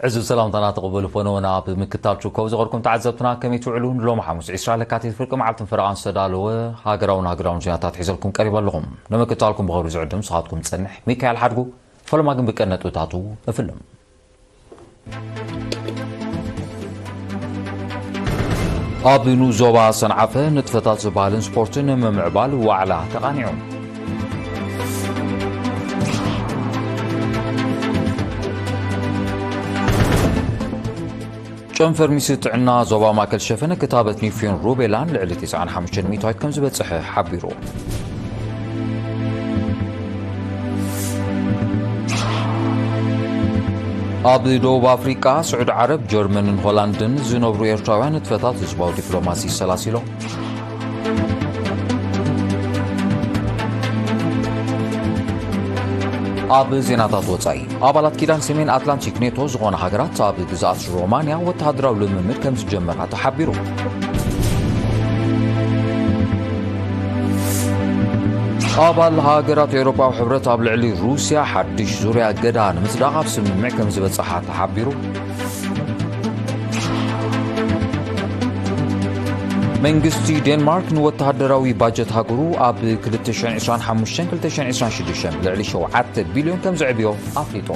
ዕዙዝ ሰላምታና ተቐበሉ ፈነወና። ኣብ ምክታል ችኮብ ዝቐርኩም ተዓዘብትና ከመይ ትውዕሉ? ንሎሚ ሓሙስ ዕስራ ለካቲት ፍርቂ መዓልትን ፈረቓን ዝተዳለወ ሃገራውን ሃገራውን ዜናታት ሒዘልኩም ቀሪበ ኣለኹም። ንምክታልኩም ብኸብሪ ዝዕድም ንስኻትኩም ዝጸንሕ ሚካኤል ሓድጉ። ፈለማ ግን ብቀንዲ ነጥብታቱ እፍልም። ኣብ ንኡስ ዞባ ሰንዓፈ ንጥፈታት ባህልን ስፖርትን ንምምዕባል ዋዕላ ተቓኒዑ። ጨንፈር ሚኒስትሪ ጥዕና ዞባ ማእከል ዝሸፈነ ክታበት ኒፊዮን ሩቤላን ልዕሊ ተስዓን ሓሙሽተን ሚእታዊት ከም ዝበጽሐ ሓቢሩ። ኣብ ደቡብ ኣፍሪቃ፣ ስዑዲ ዓረብ፣ ጀርመንን ሆላንድን ዝነብሩ ኤርትራውያን ንጥፈታት ህዝባዊ ዲፕሎማሲ ይሰላሲሎም። ኣብ ዜናታት ወጻኢ፣ ኣባላት ኪዳን ሰሜን ኣትላንቲክ ኔቶ ዝኾና ሃገራት ኣብ ግዝኣት ሮማንያ ወተሃደራዊ ልምምድ ከም ዝጀመራ ተሓቢሩ። ኣባል ሃገራት ኤውሮጳዊ ሕብረት ኣብ ልዕሊ ሩስያ ሓድሽ ዙርያ እገዳ ንምጽዳቕ ኣብ ስምምዕ ከም ዝበጽሓ ተሓቢሩ። መንግስቲ ዴንማርክ ንወተሃደራዊ ባጀት ሃገሩ ኣብ ክልተ ሽሕን ዕስራን ሓሙሽተን ክልተ ሽሕን ዕስራን ሽዱሽተን ልዕሊ ሸውዓተ ቢልዮን ከም ዘዕብዮ ኣፍሊጡ።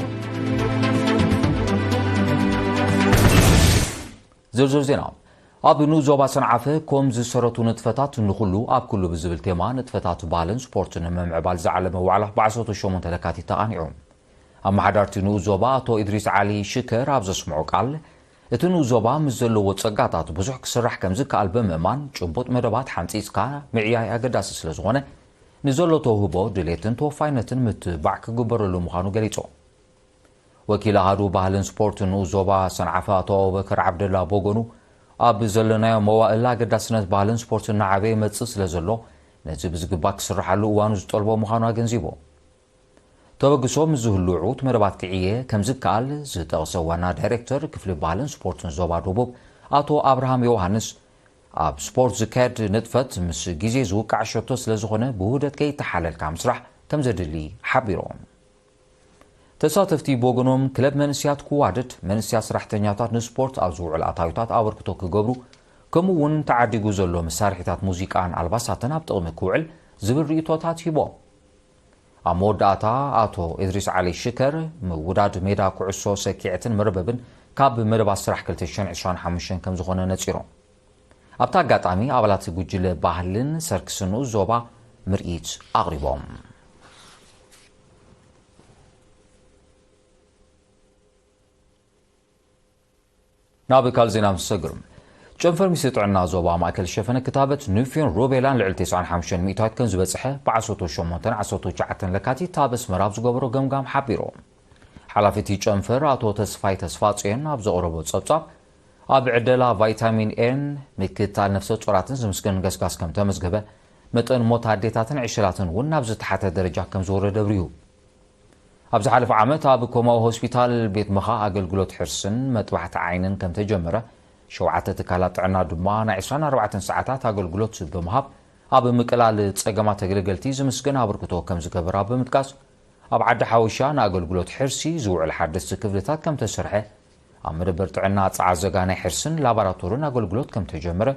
ዝርዝር ዜና። ኣብ ንኡስ ዞባ ሰንዓፈ ኮም ዝሰረቱ ንጥፈታት ንኹሉ ኣብ ኩሉ ብዝብል ቴማ ንጥፈታት ባህልን ስፖርትን ንምምዕባል ዝዓለመ ዋዕላ ብዓሰርተ ሸሞንተ ለካቲት ተቓኒዑ። ኣመሓዳርቲ ንኡስ ዞባ ኣቶ ኢድሪስ ዓሊ ሽከር ኣብ ዘስምዖ ቃል፣ እቲ ንኡስ ዞባ ምስ ዘለዎ ጸጋታት ብዙሕ ክስራሕ ከም ዝከኣል ብምእማን፣ ጭቡጥ መደባት ሓንጺጽካ ምዕያይ ኣገዳሲ ስለ ዝኾነ፣ ንዘሎ ተውህቦ፣ ድሌትን ተወፋይነትን ምትብባዕ ክግበረሉ ምዃኑ ገሊጹ። ወኪል ኣሃዱ ባህልን ስፖርትን ንኡስ ዞባ ሰንዓፈ ኣቶ ኣቡበከር ዓብደላ ብወገኑ፣ ኣብ ዘለናዮ መዋእል ኣገዳስነት ባህልን ስፖርትን እናዓበየ ይመጽእ ስለ ዘሎ፣ ነዚ ብዝግባእ ክስርሓሉ እዋኑ ዝጠልቦ ምዃኑ ኣገንዚቡ። ተበግሶ ምስ ዝህሉ ዕዉት መደባት ክዕየ ከም ዝከኣል ዝጠቕሰ ዋና ዳይሬክተር ክፍሊ ባህልን ስፖርትን ዞባ ደቡብ ኣቶ ኣብርሃም ዮውሃንስ፣ ኣብ ስፖርት ዝካየድ ንጥፈት ምስ ግዜ ዝውቃዕ ሸቶ ስለ ዝኾነ ብውህደት ከይተሓለልካ ምስራሕ ከም ዘድሊ ሓቢሮም። ተሳተፍቲ ብወገኖም ክለብ መንእስያት ክዋደድ፣ መንእስያት ሰራሕተኛታት ንስፖርት ኣብ ዝውዕል ኣታዊታት ኣበርክቶ ክገብሩ፣ ከምኡ እውን ተዓዲጉ ዘሎ መሳርሒታት ሙዚቃን ኣልባሳትን ኣብ ጥቕሚ ክውዕል ዝብል ርእይቶታት ሂቦም። ኣብ መወዳእታ ኣቶ እድሪስ ዓሊ ሽከር፣ ምውዳድ ሜዳ ኩዕሶ ሰኪዐትን መርበብን ካብ መደባት ስራሕ ክልተ ሽሕን ዕስራን ሓሙሽተን ከም ዝኾነ ነጺሮም። ኣብቲ ኣጋጣሚ ኣባላት ጉጅለ ባህልን ሰርክስን ንኡስ ዞባ ምርኢት ኣቕሪቦም። ናብ ካልእ ዜና ምስ ሰግር፣ ጨንፈር ሚኒስትሪ ጥዕና ዞባ ማእከል ዝሸፈነ ክታበት ኑፊዮን ሩቤላን ልዕሊ ተስዓን ሓሙሽተን ሚእታዊት ከም ዝበጽሐ ብዓሰርተ ሸሞንተን ዓሰርተ ትሽዓተን ለካቲት ኣብ ኣስመራ ኣብ ዝገበሮ ገምጋም ሓቢሩ። ሓላፊ እቲ ጨንፈር ኣቶ ተስፋይ ተስፋጽዮን ኣብ ዘቕረቦ ጸብጻብ፣ ኣብ ዕደላ ቫይታሚን ኤን ምክትታል ነፍሰ ጾራትን ዝምስገን ገስጋስ ከም ተመዝገበ፣ መጠን ሞት ኣዴታትን ዕሸላትን እውን ናብ ዝተሓተ ደረጃ ከም ዝወረደ ኣብሪሁ። ኣብ ዝሓለፈ ዓመት ኣብ ኮማዊ ሆስፒታል ቤት ምኻ ኣገልግሎት ሕርስን መጥባሕቲ ዓይንን ከም ተጀመረ፣ ሸውዓተ ትካላት ጥዕና ድማ ናይ ዕስራን ኣርባዕተን ሰዓታት ኣገልግሎት ብምሃብ ኣብ ምቅላል ጸገማት ተገልገልቲ ዝምስገን ኣበርክቶ ከም ዝገበራ ብምጥቃስ፣ ኣብ ዓዲ ሓወሻ ንኣገልግሎት ሕርሲ ዝውዕል ሓደስቲ ክፍልታት ከም ተሰርሐ፣ ኣብ መደበር ጥዕና ጸዓዘጋ ናይ ሕርስን ላቦራቶርን ኣገልግሎት ከም ተጀመረ፣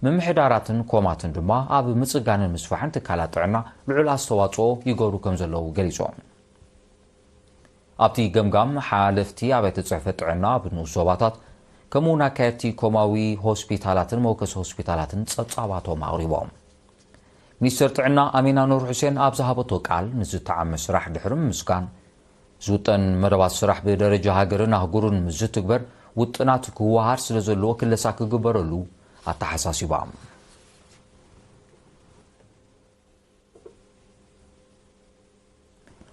ምምሕዳራትን ኮማትን ድማ ኣብ ምጽጋንን ምስፋሕን ትካላት ጥዕና ልዑል ኣስተዋጽኦ ይገብሩ ከም ዘለዉ ገሊጾም። ኣብቲ ገምጋም፣ ሓለፍቲ ኣብያተ ጽሕፈት ጥዕና ኣብ ንኡስ ዞባታት፣ ከምኡ'ውን ኣካየድቲ ኮማዊ ሆስፒታላትን መወከሲ ሆስፒታላትን ጸብጻባቶም ኣቕሪቦም። ሚኒስተር ጥዕና ኣሚና ኑር ሑሴን ኣብ ዝሃበቶ ቃል፣ ንዝተዓመ ስራሕ ድሕሪ ምምስጋን፣ ዝውጠን መደባት ስራሕ ብደረጃ ሃገርን ኣህጉርን ምስ ዝትግበር፣ ውጥናት ክወሃር ስለ ዘለዎ ክለሳ ክግበረሉ ኣተሓሳሲባ።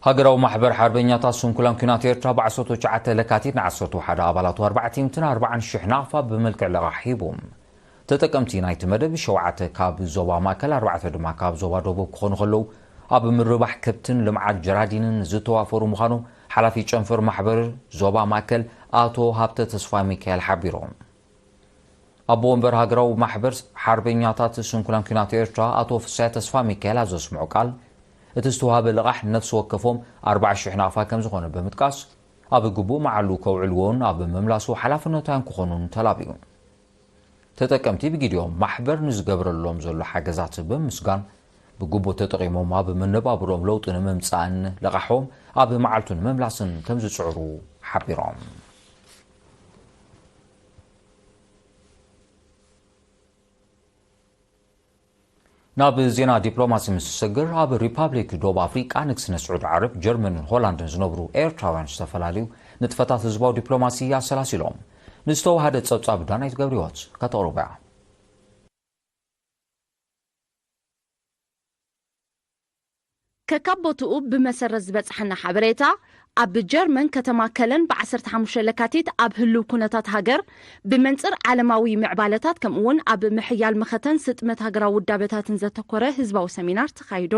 ሃገራዊ ማሕበር ሓርበኛታት ስንኩላን ኲናት ኤርትራ ብ ዓሰርተ ትሽዓተ ለካቲት ን ዓሰርተ ሓደ ኣባላቱ ኣርባዕተ ሚእትን ኣርባዓን ሽሕ ናቕፋ ብመልክዕ ልቓሕ ሂቡ። ተጠቀምቲ ናይቲ መደብ ሸውዓተ ካብ ዞባ ማእከል፣ ኣርባዕተ ድማ ካብ ዞባ ደቡብ ክኾኑ ከለዉ፣ ኣብ ምርባሕ ከብትን ልምዓት ጀራዲንን ዝተዋፈሩ ምዃኖም ሓላፊ ጨንፈር ማሕበር ዞባ ማእከል ኣቶ ሃብተ ተስፋ ሚካኤል ሓቢሮም። ኣቦ ወንበር ሃገራዊ ማሕበር ሓርበኛታት ስንኩላን ኲናት ኤርትራ ኣቶ ፍስሃ ተስፋ ሚካኤል ኣብ ዘስምዖ ቃል፣ እቲ ዝተዋህበ ልቓሕ ነፍሲ ወከፎም ኣርባዓ ሽሕ ናቕፋ ከም ዝኾነ ብምጥቃስ፣ ኣብ ግቡእ መዓሉ ከውዕልዎን ኣብ ምምላሱ ሓላፍነታውያን ክኾኑን ተላብዩ። ተጠቀምቲ ብጊዲኦም ማሕበር ንዝገብረሎም ዘሎ ሓገዛት ብምምስጋን፣ ብግቡእ ተጠቒሞም ኣብ መነባብሮኦም ለውጢ ንምምጻእን ለቓሖም ኣብ መዓልቱ ንምምላስን ከም ዝጽዕሩ ሓቢሮም። ናብ ዜና ዲፕሎማሲ ምስ ዝሰግር፣ ኣብ ሪፓብሊክ ደቡብ ኣፍሪቃ፣ ንግስነት ስዑዲ ዓረብ፣ ጀርመንን ሆላንድን ዝነብሩ ኤርትራውያን ዝተፈላለዩ ንጥፈታት ህዝባዊ ዲፕሎማሲ ኣሰላሲሎም። ንዝተዋሃደ ጸብጻብ ዳናይት ገብረህይወት ከተቕርቦ እያ። ከካብ ቦትኡ ብመሰረት ዝበጽሓና ሓበሬታ፣ ኣብ ጀርመን ከተማ ከለን ብ ዓሰርተ ሓሙሽተ ለካቲት ኣብ ህልው ኩነታት ሃገር ብመንጽር ዓለማዊ ምዕባለታት ከምኡውን ኣብ ምሕያል መኸተን ስጥመት ሃገራዊ ውዳበታትን ዘተኮረ ህዝባዊ ሰሚናር ተኻይዱ።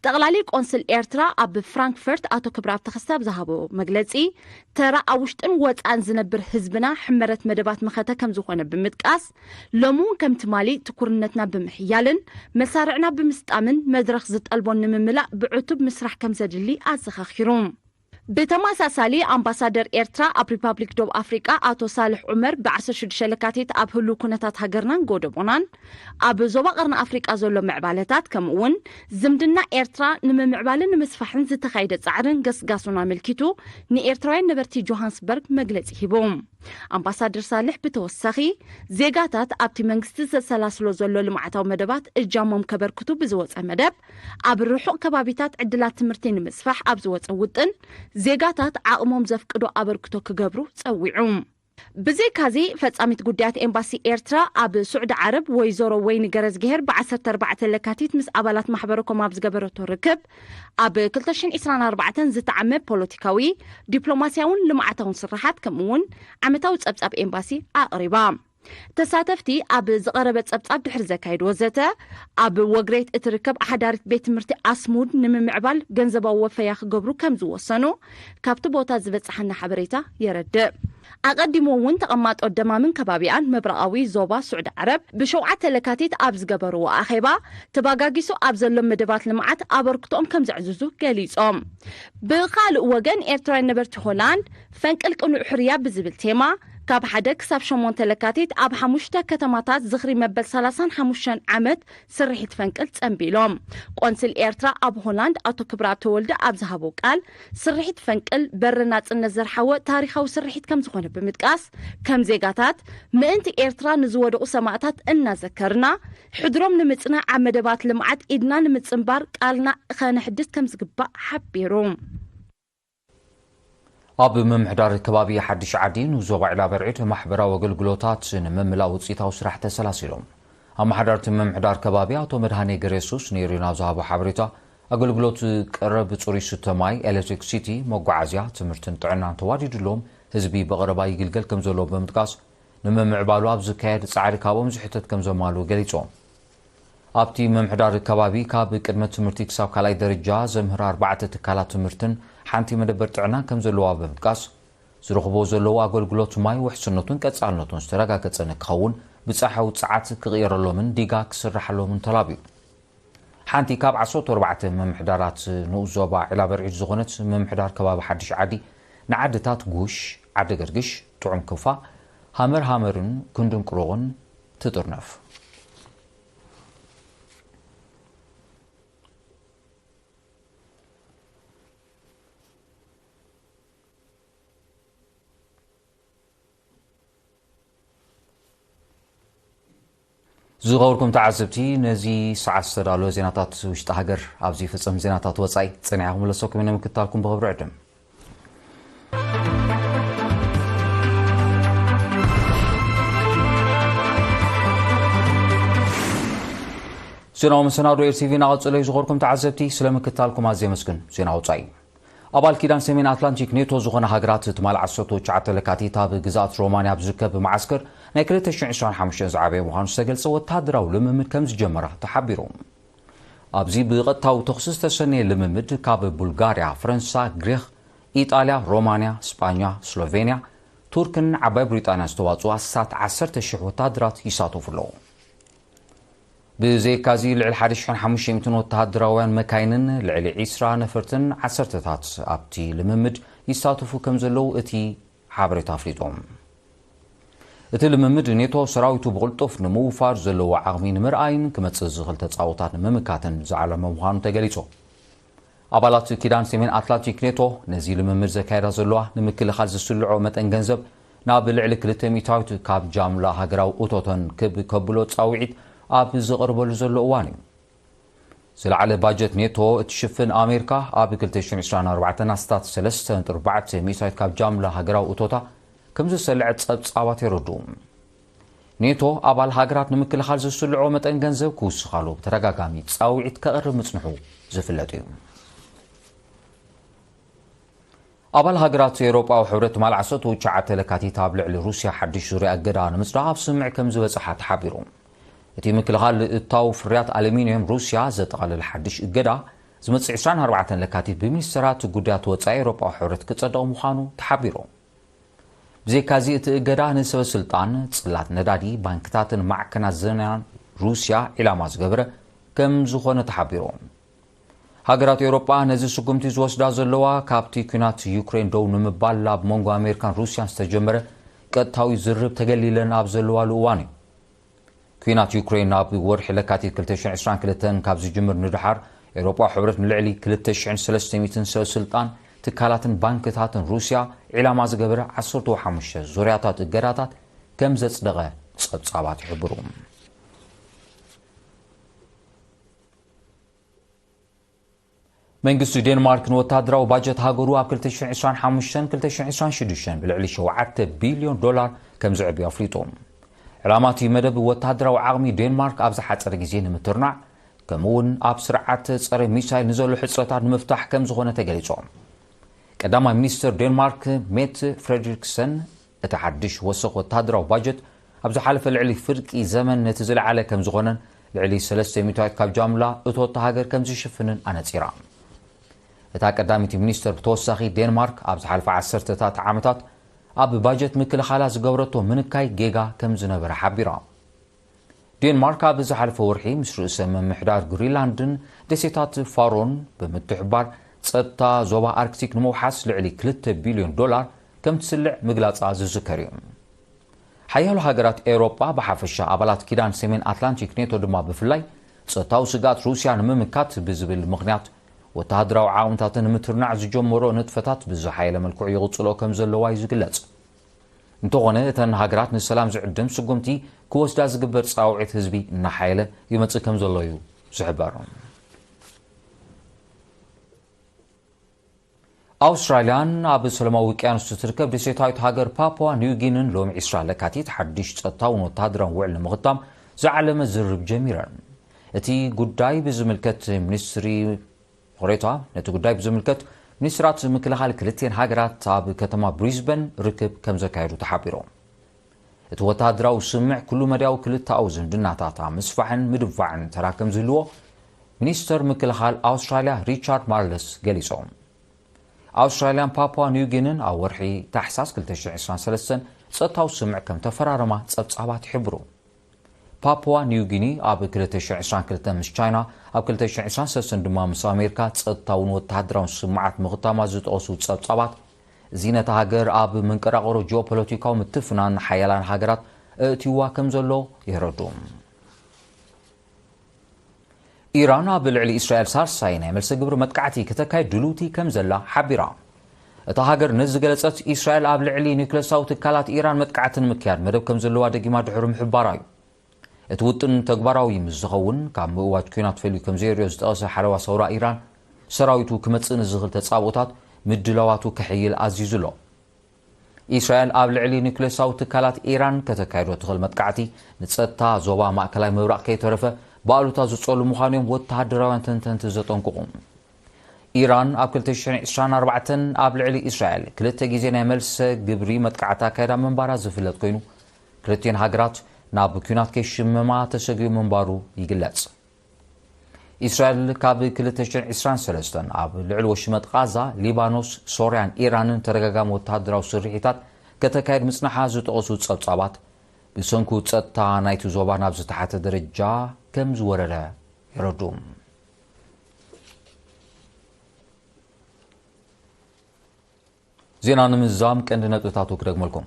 ጠቕላሊ ቆንስል ኤርትራ ኣብ ፍራንክፈርት ኣቶ ክብረኣብ ተኸስተ ኣብ ዝሃቦ መግለጺ፣ ተራ ኣብ ውሽጥን ወጻእን ዝነብር ህዝብና ሕመረት መደባት መኸተ ከም ዝኾነ ብምጥቃስ፣ ሎሚ እውን ከም ትማሊ ትኩርነትና ብምሕያልን መሳርዕና ብምስጣምን መድረኽ ዝጠልቦን ንምምላእ ብዕቱብ ምስራሕ ከም ዘድሊ ኣዘኻኺሩ። ብተመሳሳሊ ኣምባሳደር ኤርትራ ኣብ ሪፓብሊክ ደቡብ ኣፍሪቃ ኣቶ ሳልሕ ዑመር ብ ዓሰርተ ሽዱሽተ ለካቲት ኣብ ህሉው ኩነታት ሃገርናን ጎደቦናን ኣብ ዞባ ቀርኒ ኣፍሪቃ ዘሎ ምዕባለታት ከምኡ እውን ዝምድና ኤርትራ ንምምዕባልን ንምስፋሕን ዝተኻየደ ጻዕርን ገስጋሱን ኣመልኪቱ ንኤርትራውያን ነበርቲ ጆሃንስበርግ መግለጺ ሂቡ። ኣምባሳደር ሳልሕ ብተወሳኺ፣ ዜጋታት ኣብቲ መንግስቲ ዘሰላስሎ ዘሎ ልምዓታዊ መደባት እጃሞም ከበርክቱ ብዝወጸ መደብ፣ ኣብ ርሑቕ ከባቢታት ዕድላት ትምህርቲ ንምስፋሕ ኣብ ዝወጸ ውጥን፣ ዜጋታት ዓቕሞም ዘፍቅዶ ኣበርክቶ ክገብሩ ጸዊዑ። ብዘይካዚ፣ ፈጻሚት ጉዳያት ኤምባሲ ኤርትራ ኣብ ስዑዲ ዓረብ ወይዘሮ ወይኒ ገረዝግሄር ብ ዓሰርተ ኣርባዕተ ለካቲት ምስ ኣባላት ማሕበረኮም ኣብ ዝገበረቶ ርክብ፣ ኣብ ክልተ ሽሕን ዕስራን ኣርባዕተን ዝተዓመ ፖለቲካዊ፣ ዲፕሎማስያውን ልምዓታውን ስራሓት ከምኡ እውን ዓመታዊ ጸብጻብ ኤምባሲ ኣቕሪባ። ተሳተፍቲ ኣብ ዝቐረበ ጸብጻብ ድሕሪ ዘካየድዎ ዘተ፣ ኣብ ወግሬት እትርከብ ሓዳሪት ቤት ትምህርቲ ኣስሙድ ንምምዕባል ገንዘባዊ ወፈያ ክገብሩ ከም ዝወሰኑ ካብቲ ቦታ ዝበጽሓና ሓበሬታ የረድእ። ኣቐዲሙ እውን ተቐማጦ ደማምን ከባቢኣን ምብራቓዊ ዞባ ስዑዲ ዓረብ ብሸውዓተ ለካቲት ኣብ ዝገበርዎ ኣኼባ፣ ተባጋጊሱ ኣብ ዘሎ መደባት ልምዓት ኣበርክቶኦም ከም ዘዕዝዙ ገሊጾም። ብኻልእ ወገን፣ ኤርትራውያን ነበርቲ ሆላንድ ፈንቅል ቅኑዕ ሕርያ ብዝብል ቴማ፣ ካብ ሓደ ክሳብ ሸሞንተ ለካቲት ኣብ ሓሙሽተ ከተማታት ዝኽሪ መበል ሰላሳን ሓሙሽተን ዓመት ስርሒት ፈንቅል ጸንቢሎም። ቆንስል ኤርትራ ኣብ ሆላንድ ኣቶ ክብረኣብ ተወልደ ኣብ ዝሃቦ ቃል፣ ስርሒት ፈንቅል በሪ ናጽነት ዘርሓወ ታሪኻዊ ስርሒት ከም ዝኾነ ብምጥቃስ፣ ከም ዜጋታት ምእንቲ ኤርትራ ንዝወደቑ ሰማእታት እናዘከርና፣ ሕድሮም ንምጽናዕ ኣብ መደባት ልምዓት ኢድና ንምጽንባር ቃልና ከነሕድስ ከም ዝግባእ ሓቢሩ። ኣብ ምምሕዳር ከባቢ ሓድሽ ዓዲ ንዞባ ዒላ በርዒድ ማሕበራዊ ኣገልግሎታት ንምምላእ ውፅኢታዊ ስራሕ ተሰላሲሎም። ኣመሓዳርቲ ምምሕዳር ከባቢ ኣቶ መድሃኔ ገረሱስ ነይሩ ናብ ዝሃቦ ሓበሬታ፣ ኣገልግሎት ቀረብ፣ ፅሩይ ስተ ማይ፣ ኤሌክትሪክሲቲ፣ መጓዓዝያ፣ ትምህርትን ጥዕናን ተዋዲድሎም ህዝቢ ብቐረባ ይግልገል ከም ዘለዎ ብምጥቃስ፣ ንምምዕባሉ ኣብ ዝካየድ ጻዕሪ ካብኦም ዝሕተት ከም ዘማልኡ ገሊጾም። ኣብቲ ምምሕዳር ከባቢ ካብ ቅድመ ትምህርቲ ክሳብ ካልኣይ ደረጃ ዘምህራ ኣርባዕተ ትካላት ትምህርትን ሓንቲ መደበር ጥዕናን ከም ዘለዋ ብምጥቃስ፣ ዝረኽቦ ዘለዉ ኣገልግሎት ማይ ውሕስነቱን ቀጻልነቱን ዝተረጋገጸ ንክኸውን ብጻሕያዊ ጸዓት ክቕየረሎምን ዲጋ ክስርሓሎምን ተላብዩ። ሓንቲ ካብ ዓሰርተ ኣርባዕተ ምምሕዳራት ንኡስ ዞባ ዒላ በርዒድ ዝኾነት ምምሕዳር ከባቢ ሓድሽ ዓዲ ንዓድታት ጉሽ፣ ዓዲ ገርግሽ፣ ጥዑም ክፋ፣ ሃመር ሃመርን ክንድን ቅሩቕን ትጥርነፍ። ዝኸበርኩም ተዓዘብቲ፣ ነዚ ሰዓት ዝተዳለወ ዜናታት ውሽጢ ሃገር ኣብዚ ይፍጸም። ዜናታት ወጻኢ ጸኒሐ ክምለሰኩም እየ። ንምክትታልኩም ብኽብሪ ዕድም። ዜናዊ መሰናዶ ኤር ቲ ቪ እናቐጸለ እዩ። ዝኸበርኩም ተዓዘብቲ፣ ስለ ምክትታልኩም ኣዝየ ኣመስግን። ዜና ወጻኢ። ኣባል ኪዳን ሰሜን ኣትላንቲክ ኔቶ ዝኾና ሃገራት ትማሊ ዓሰርተ ትሽዓተ ለካቲት ኣብ ግዝኣት ሮማንያ ኣብ ዝርከብ መዓስከር ናይ ክልተ ሽሕን ዕስራን ሓሙሽተን ዝዓበየ ምዃኑ ዝተገልጸ ወተሃደራዊ ልምምድ ከም ዝጀመራ ተሓቢሩ። ኣብዚ ብቐጥታዊ ተኹሲ ዝተሰነየ ልምምድ ካብ ቡልጋርያ፣ ፈረንሳ፣ ግሪኽ፣ ኢጣልያ፣ ሮማንያ፣ ስጳኛ፣ ስሎቬንያ፣ ቱርክን ዓባይ ብሪጣንያን ዝተዋጽኡ ኣስታት ዓሰርተ ሽሕ ወተሃደራት ይሳተፉ ኣለዉ። ብዘይካዚ፣ ልዕሊ ሓደ ሽሕን ሓሙሽተ ሚእትን ወተሃደራውያን መካይንን ልዕሊ ዕስራ ነፈርትን ዓሰርተታት ኣብቲ ልምምድ ይሳተፉ ከም ዘለዉ እቲ ሓበሬታ ኣፍሊጡ። እቲ ልምምድ ኔቶ ሰራዊቱ ብቕልጡፍ ንምውፋር ዘለዎ ዓቕሚ ንምርኣይን ክመጽእ ዝኽእል ተጻቦታት ንምምካትን ዝዓለመ ምዃኑ ተገሊጹ። ኣባላት ኪዳን ሰሜን ኣትላንቲክ ኔቶ ነዚ ልምምድ ዘካየዳ ዘለዋ ንምክልኻል ዝስልዖ መጠን ገንዘብ ናብ ልዕሊ ክልተ ሚእታዊት ካብ ጃምላ ሃገራዊ እቶተን ክብ ከብሎ ጻውዒት ኣብ ዝቐርበሉ ዘሎ እዋን እዩ። ዝለዓለ ባጀት ኔቶ እትሽፍን ኣሜሪካ ኣብ ክልተ ሽሕን ዕስራን ኣርባዕተን ኣስታት ሰለስተ ነጥቢ ኣርባዕተ ሚእታዊት ካብ ጃምላ ሃገራዊ እቶታ ከም ዝሰልዐ ጸብጻባት የረድኡ። ኔቶ ኣባል ሃገራት ንምክልኻል ዝስልዖ መጠን ገንዘብ ክውስኻሉ ብተደጋጋሚ ጻውዒት ከቕርብ ምጽንሑ ዝፍለጥ እዩ። ኣባል ሃገራት ኤውሮጳዊ ሕብረት ትማል ዓሰርተ ትሽዓተ ለካቲት ኣብ ልዕሊ ሩስያ ሓድሽ ዙርያ እገዳ ንምጽዳቕ ኣብ ስምምዕ ከም ዝበጽሓ ተሓቢሩ። እቲ ምክልኻል እታው ፍርያት ኣሉሚንየም ሩስያ ዘጠቓልል ሓድሽ እገዳ ዝመጽእ ዕስራን ኣርባዕተን ለካቲት ብሚኒስተራት ጉዳያት ወጻኢ ኤውሮጳዊ ሕብረት ክጸድቕ ምዃኑ ተሓቢሩ። ብዘይካዚ እቲ እገዳ ንሰበ ስልጣን፣ ጽላት ነዳዲ፣ ባንክታትን ማዕከናት ዜናን ሩስያ ዒላማ ዝገበረ ከም ዝኾነ ተሓቢሩ። ሃገራት ኤውሮጳ ነዚ ስጉምቲ ዝወስዳ ዘለዋ ካብቲ ኲናት ዩክሬን ደው ንምባል ኣብ መንጎ ኣሜሪካን ሩስያን ዝተጀመረ ቀጥታዊ ዝርብ ተገሊለን ኣብ ዘለዋሉ እዋን እዩ። ኲናት ዩክሬን ኣብ ወርሒ ለካቲት ክልተ ሽሕን ዕስራን ክልተን ካብ ዝጅምር ንደሓር ኤውሮጳዊ ሕብረት ንልዕሊ ክልተ ሽሕን ሰለስተ ሚእትን ሰበ ስልጣን ትካላትን ባንክታትን ሩስያ ዒላማ ዝገበረ ዓሰርተ ሓሙሽተ ዙርያታት እገዳታት ከም ዘጽደቐ ጸብጻባት ይሕብሩ። መንግስቲ ዴንማርክ ንወታደራዊ ባጀት ሃገሩ ኣብ ክልተ ሽሕን ዕስራን ሓሙሽተን ክልተ ሽሕን ዕስራን ሽዱሽተን ብልዕሊ ሸውዓተ ቢልዮን ዶላር ከም ዘዕቢ ኣፍሊጡ። ዕላማ እቲ መደብ ወታደራዊ ዓቕሚ ዴንማርክ ኣብ ዝሓጸረ ግዜ ንምትርናዕ፣ ከምኡ እውን ኣብ ስርዓት ጸረ ሚሳይል ንዘሎ ሕጽረታት ንምፍታሕ ከም ዝኾነ ተገሊጹ። ቀዳማይ ሚኒስትር ዴንማርክ ሜት ፍሬድሪክሰን፣ እቲ ሓድሽ ወሰኽ ወታደራዊ ባጀት ኣብ ዝሓለፈ ልዕሊ ፍርቂ ዘመን ነቲ ዝለዓለ ከም ዝኾነን ልዕሊ ሰለስተ ሚእታዊት ካብ ጃምላ እቶት እታ ሃገር ከም ዝሽፍንን ኣነጺራ። እታ ቀዳመይቲ ሚኒስተር ብተወሳኺ ዴንማርክ ኣብ ዝሓለፈ ዓሰርተታት ዓመታት ኣብ ባጀት ምክልኻላ ዝገበረቶ ምንካይ ጌጋ ከም ዝነበረ ሓቢራ። ዴንማርክ ኣብ ዝሓለፈ ወርሒ ምስ ርእሰ ምምሕዳር ግሪንላንድን ደሴታት ፋሮን ብምትሕብባር ጸጥታ ዞባ ኣርክቲክ ንምውሓስ ልዕሊ ክልተ ቢልዮን ዶላር ከም ትስልዕ ምግላጻ ዝዝከር እዩ። ሓያሎ ሃገራት ኤውሮጳ ብሓፈሻ ኣባላት ኪዳን ሰሜን ኣትላንቲክ ኔቶ ድማ ብፍላይ ጸጥታዊ ስግኣት ሩስያ ንምምካት ብዝብል ምኽንያት ወተሃደራዊ ዓቕምታተን ንምትርናዕ ዝጀመሮ ንጥፈታት ብዝሓየለ መልክዑ ይቕጽሎ ከም ዘለዋ እዩ ዝግለጽ። እንተኾነ እተን ሃገራት ንሰላም ዝዕድም ስጉምቲ ክወስዳ ዝግበር ጻውዒት ህዝቢ እናሓየለ ይመጽእ ከም ዘሎ እዩ ዝሕበር። ኣውስትራልያን ኣብ ሰላማዊ ውቅያኖስ እትርከብ ደሴታዊት ሃገር ፓፑዋ ኒው ጊኒን ሎሚ ዕስራ ለካቲት ሓድሽ ጸጥታውን ወተሃደራውን ውዕል ንምኽታም ዝዓለመ ዝርርብ ጀሚረን። እቲ ጉዳይ ብዝምልከት ሚኒስትሪ፣ ይቕሬታ፣ ነቲ ጉዳይ ብዝምልከት ሚኒስትራት ምክልኻል ክልቲኤን ሃገራት ኣብ ከተማ ብሪዝበን ርክብ ከም ዘካየዱ ተሓቢሩ። እቲ ወተሃደራዊ ስምምዕ ኩሉ መዳያዊ ክልተኣዊ ዝምድናታት ኣብ ምስፋሕን ምድንፋዕን ተራ ከም ዝህልዎ ሚኒስተር ምክልኻል ኣውስትራልያ ሪቻርድ ማርለስ ገሊጾም። ኣውስትራልያን ፓፑዋ ኒው ጊኒን ኣብ ወርሒ ታሕሳስ ክልተ ሽሕን ዕስራን ሰለስተን ጸጥታዊ ስምምዕ ከም ተፈራረማ ጸብጻባት ይሕብሩ። ፓፑዋ ኒው ጊኒ ኣብ ክልተ ሽሕን ዕስራን ክልተን ምስ ቻይና፣ ኣብ ክልተ ሽሕን ዕስራን ሰለስተን ድማ ምስ ኣሜሪካ ጸጥታውን ወተሃደራውን ስምምዓት ምኽታማ ዝጠቐሱ ጸብጻባት፣ እዚ ነታ ሃገር ኣብ መንቀራቕሮ ጂኦፖለቲካዊ ምትፍናን ሓያላን ሃገራት ኣእትይዋ ከም ዘሎ የረዱ። ኢራን ኣብ ልዕሊ እስራኤል ሳልሳይ ናይ መልሰ ግብሪ መጥቃዕቲ ከተካይድ ድልውቲ ከም ዘላ ሓቢራ። እታ ሃገር ነዚ ዝገለጸት፣ እስራኤል ኣብ ልዕሊ ኒውክለሳዊ ትካላት ኢራን መጥቃዕቲ ንምክያድ መደብ ከም ዘለዋ ደጊማ ድሕሪ ምሕባራ እዩ። እቲ ውጥን ተግባራዊ ምስ ዝኸውን፣ ካብ ምእዋጅ ኲናት ፈልዩ ከም ዘየርእዮ ዝጠቐሰ ሓለዋ ሰውራ ኢራን፣ ሰራዊቱ ክመጽእ ንዝኽእል ተጻብኦታት ምድላዋቱ ከሕይል ኣዚዙ ኣሎ። እስራኤል ኣብ ልዕሊ ኒውክሌሳዊ ትካላት ኢራን ከተካይዶ ትኽእል መጥቃዕቲ፣ ንጸጥታ ዞባ ማእከላይ ምብራቕ ከይተረፈ ብኣሉታ ዝጸሉ ምዃኑ እዮም ወተሃደራውያን ተንተንቲ ዘጠንቅቑ። ኢራን ኣብ ክልተ ሽሕን ዕስራን ኣርባዕተን ኣብ ልዕሊ እስራኤል ክልተ ግዜ ናይ መልሰ ግብሪ መጥቃዕቲ ኣካይዳ ምንባራ ዝፍለጥ ኮይኑ፣ ክልቲኤን ሃገራት ናብ ኲናት ከይሽመማ ተሰጊኡ ምንባሩ ይግለጽ። እስራኤል ካብ ክልተ ሽሕን ዕስራን ሰለስተን ኣብ ልዕሊ ወሽመጥ ቓዛ፣ ሊባኖስ፣ ሶርያን ኢራንን ተደጋጋሚ ወተሃደራዊ ስርሒታት ከተካይድ ምጽናሓ ዝጠቐሱ ጸብጻባት፣ ብሰንኩ ጸጥታ ናይቲ ዞባ ናብ ዝተሓተ ደረጃ ከም ዝወረደ የረድኡ። ዜና ንምዝዛም ቀንዲ ነጥብታቱ ክደግመልኩም።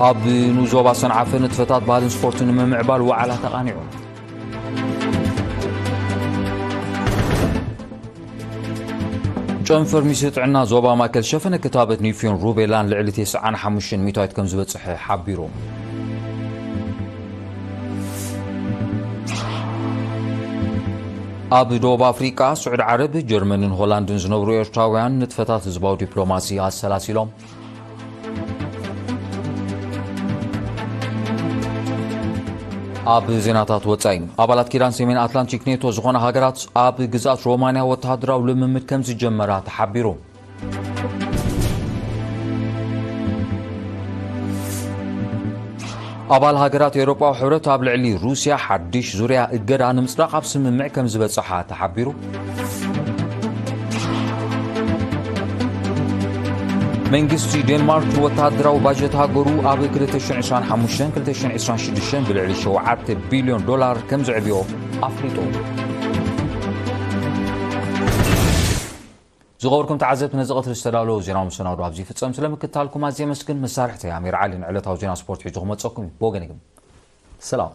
ኣብ ንዞባ ሰንዓፈ ንጥፈታት ባህልን ስፖርትን ንምምዕባል ዋዕላ ተቓኒዑ። ጨንፈር ሚኒስትሪ ጥዕና ዞባ ማእከል ሸፈነ ክታበት ኒፊዮን ሩቤላን ልዕሊ ተስዓን ሓሙሽተን ሚእታዊት ከም ዝበጽሐ ሓቢሩ። ኣብ ደቡብ ኣፍሪቃ፣ ስዑድ ዓረብ፣ ጀርመንን ሆላንድን ዝነብሩ ኤርትራውያን ንጥፈታት ህዝባዊ ዲፕሎማሲ ኣሰላሲሎም። ኣብ ዜናታት ወጻኢ፣ ኣባላት ኪዳን ሰሜን ኣትላንቲክ ኔቶ ዝኾና ሃገራት ኣብ ግዝኣት ሮማንያ ወተሃደራዊ ልምምድ ከም ዝጀመራ ተሓቢሩ። ኣባል ሃገራት ኤውሮጳዊ ሕብረት ኣብ ልዕሊ ሩስያ ሓድሽ ዙርያ እገዳ ንምጽዳቕ ኣብ ስምምዕ ከም ዝበጽሓ ተሓቢሩ። መንግስቲ ዴንማርክ ወተሃደራዊ ባጀት ሃገሩ ኣብ ክልተ ሽሕን ዕስራን ሓሙሽተን ክልተ ሽሕን ዕስራን ሽዱሽተን ብልዕሊ ሸውዓተ ቢልዮን ዶላር ከም ዘዕብዮ ኣፍሊጡ። ዝኸበርኩም ተዓዘብቲ፣ ነዚ ቀትሪ ዝተዳለዉ ዜናዊ መሰናዶ ኣብዚ ይፍጸም። ስለምክትታልኩም ኣዝየ የመስግን። መሳርሕተይ ኣሚር ዓሊ ንዕለታዊ ዜና ስፖርት ሒዙ ክመጸኩም እዩ። ብወገነይ ግን ሰላም።